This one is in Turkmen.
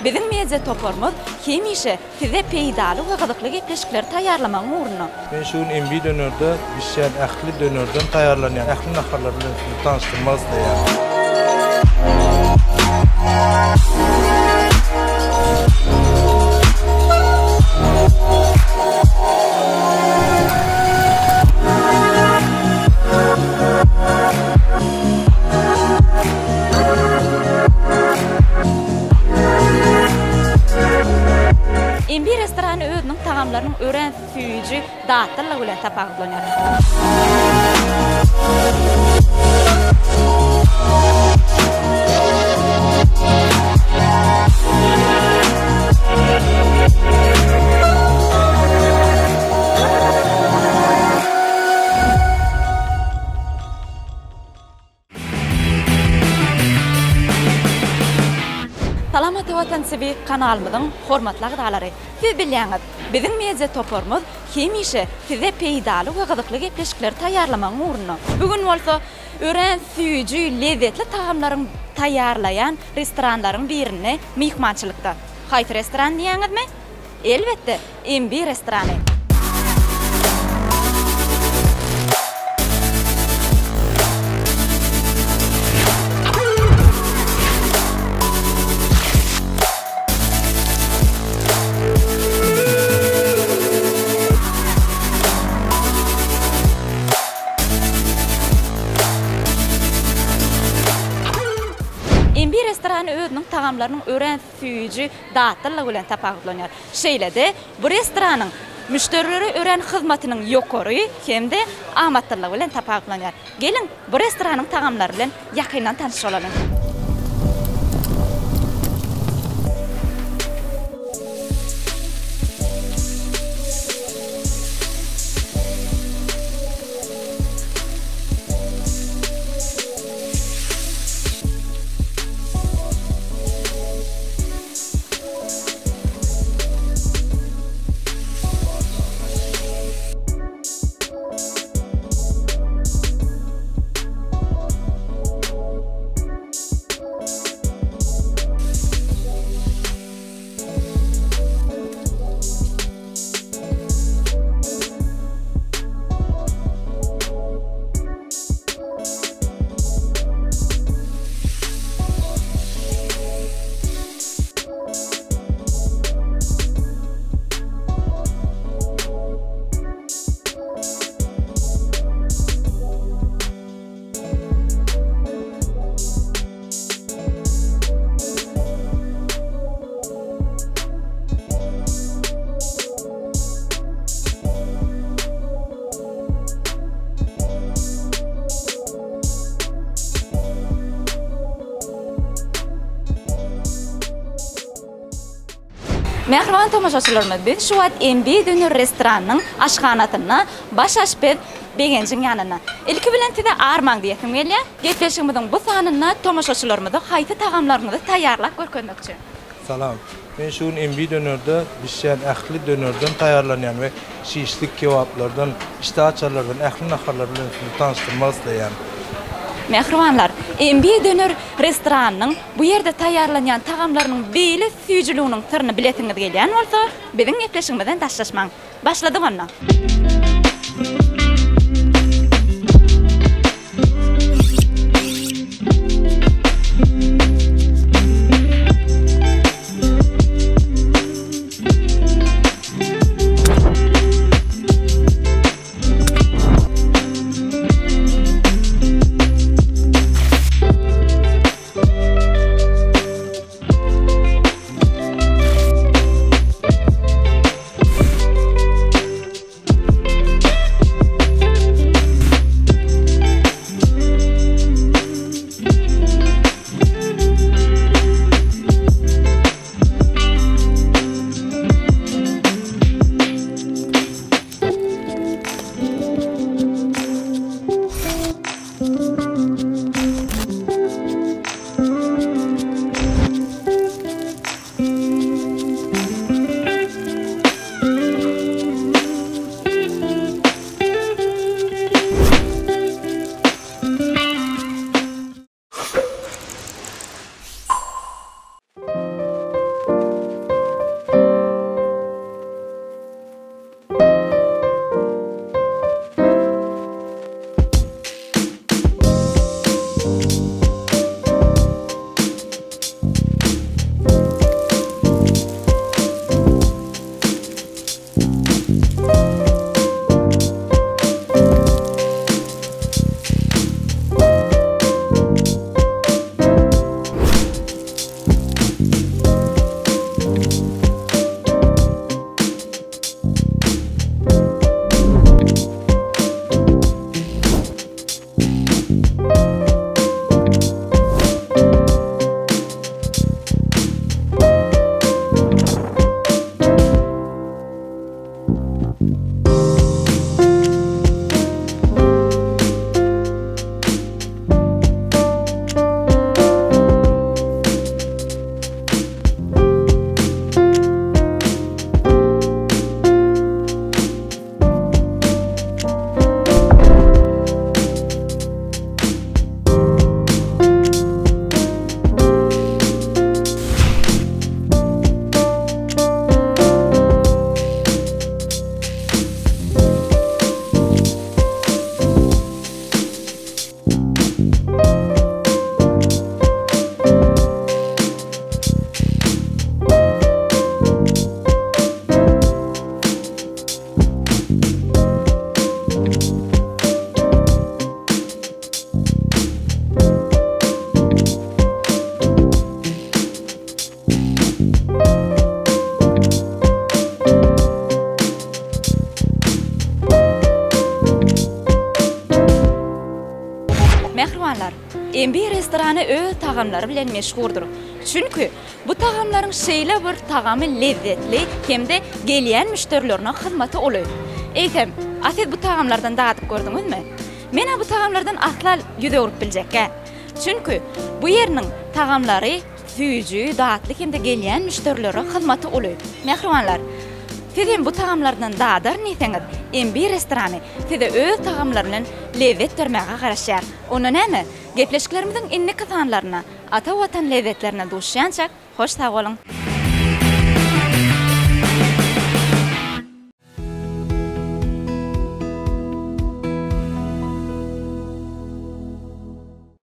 Biziň media toparymyz hemişe size peýdaly we gyzykly gepleşikleri taýýarlamagyň ugrunda. Men şu gün MB dönerde bişýän ähli dönerden taýýarlanýan ähli naharlar bilen sizi tanyşdyrmak isleýän. MB restorany özüniň tagamlarynyň örän süýji, datlylygy bilen tapawutlanýar. Salam Ata Watan TV kanalymyzyň hormatly agzalary! Siz bilýäňiz, biziň media toparymyz hemişe size peýdaly we gyzykly gepleşikleri taýýarlamagyň ugrunda. Bu gün bolsa örän süýji, lezzetli tagamlaryň taýýarlaýan restoranlaryň birinde myhmançylykda. Haýsy restoran diýýäňizmi? Elbetde, MB restorany. MB restorany özüniň tagamlarynyň örän süýji, datlylygy bilen tapawutlanýar. Şeýle-de, bu restoranyň müşderilere örän hyzmatynyň ýokary hem-de amatlylygy bilen tapawutlanýar. Geliň, bu restoranyň tagamlary bilen ýakyndan tanyş bolalyň. Mähriban tomaşaçylarymyz, biz şu wagt MB Döner restoranynyň aşhanasynda baş aşpez Begenjiň ýanynda. Ilki bilen size armaň diýesim gelýär. Gepleşigimiziň bu sanynda tomaşaçylarymyza haýsy tagamlaryňyzy taýýarlap görkezmekçi? Salam. Men şu gün MB dönerde bişýän ähli dönerden taýýarlanýan we şişlik kebaplardan, işdäaçarlardan ähli naharlar bilen sizi tanyşdyrmak isleýän. Mähribanlar, MB döner restoranynyň bu ýerde taýýarlanýan tagamlarynyň beýle süýjüliginiň syryny bilesiňiz gelýän bolsa, biziň gepleşigimizden daşlaşmaň. Başladyk onda. restrany öz tagamlary bilen meşhurdyr. Çünki bu tagamlaryň şeýle bir tagamy lezzetli hem-de gelýän müşderilerine hyzmaty uly. Eýsem, a siz bu tagamlardan dadyp gördüňizmi? Men-ä bu tagamlardan asla ýüz öwrüp biljekgä. Çünki bu ýeriniň tagamlary süýji, datly hem-de gelýän müşderilere hyzmaty uly. Mähribanlar, siz hem bu tagamlardan dadaryn diýseňiz, MB restorany size öz tagamlary bilen lezzet bermäge garaşýar. Onda näme, gepleşiklerimiziň indiki sanlarynda ata Watan lezzetlerine duşýançak, hoş sag boluň!